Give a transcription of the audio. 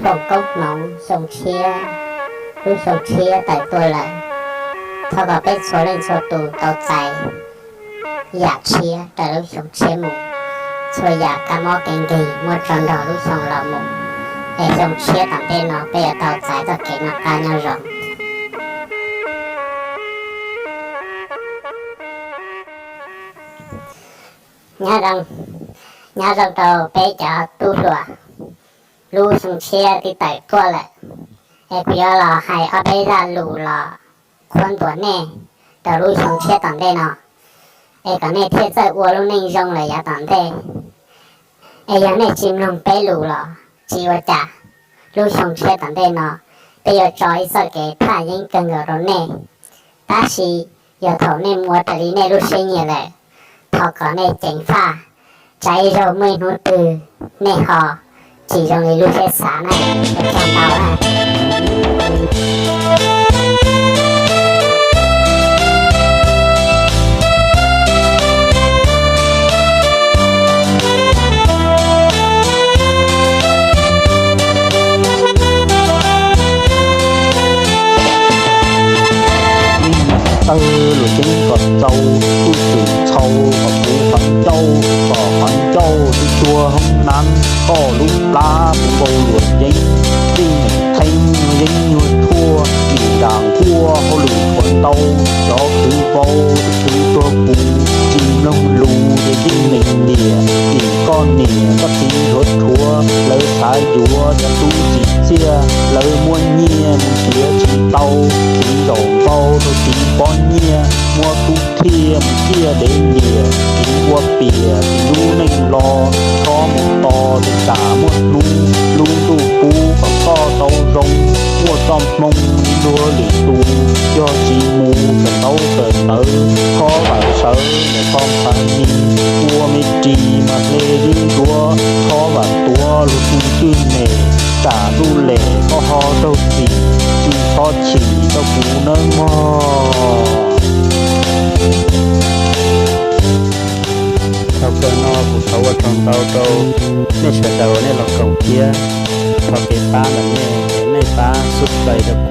Foom koob hmoov xyoo tshiab, lub xyoo tshiab tawm tuaj lawm, thov kom peb txhua leej txhua tus tau txais yam tshiab rau lub xyoo tshiab mus. Txhua yam kab mob kev nkeeg muab tso nrog lub xyoo los mus, es xyoo tshiab tom ntej no peb yuav tau txais txoj kev noj qab nyob zoo. Nyob zoo, nyob zoo rau peb cov tub hluas. Lub xyoo tshiab twb tawm tuaj lawm, es kuv yuav los hais ob peb zaj lus los qhuab ntuas nej rau lub xyoo tshiab tom ntej no, es kom nej thiaj txawj ua lub neej zoo lawm yav tom ntej. Es yog nej tsis mloog peb lus los tsis ua cas, lub xyoo tshiab tom ntej no peb yuav tso ib txoj kev thaj yeeb kawg nkaus rau nej. Tab sis yog thaum nej mus ua raws li nej lub siab nyiam lawm, thov kom nej ceev faj, tsam ib zaug muaj ib hnub twg nej ho tsis zoo li lub siab xav na. Ua tsaug ntau na. Tawg luam yeeb kom txaus, tub txwm txhau kom puv qhov ncauj, kom qhov ncauj tub tsuag hoob nab, koj lub plab puv nkaus luam yeeb, yeej meem theeb yeeb nyuag tshuaj, nim nram nkuaj hauj lwm tshuav ntau, cov khwv vau tub khwv tuag puv, tsis mloog lus ces yeej meem niam, tim koj niam koj txiv nrhuav rhuav, lawv xav yuav cov tub txim txiaj, lawv muaj nyiaj mus nrhiav tsis tau, txiv zaum npau rau txiv pob nyiaj, muab tub thiaj mus ciaj dev liam, txiv ua piam txiv lub neej los, txhob mus tos tej tsam muaj hnub, lub ntuj qub kom koj tau zoo, muaj txoj hmoo ib luag lwm tus, yog tsis mus kawm ntaub kawm ntawv, txhob vam sawv ntawm koj nqhis mis, ua me ris mas hle zwb nruab, txhob vam tuav luag tus cwj nem, tsam ntuj lem koj ho raug txim, tsis txhob chim rau kuv nawb mog. Thaum kawg no kuv thov ua tsaug ntau rau nej sawv daws nej los koom thiab, thov kev pab ntawm nej, nej pab subscribe rau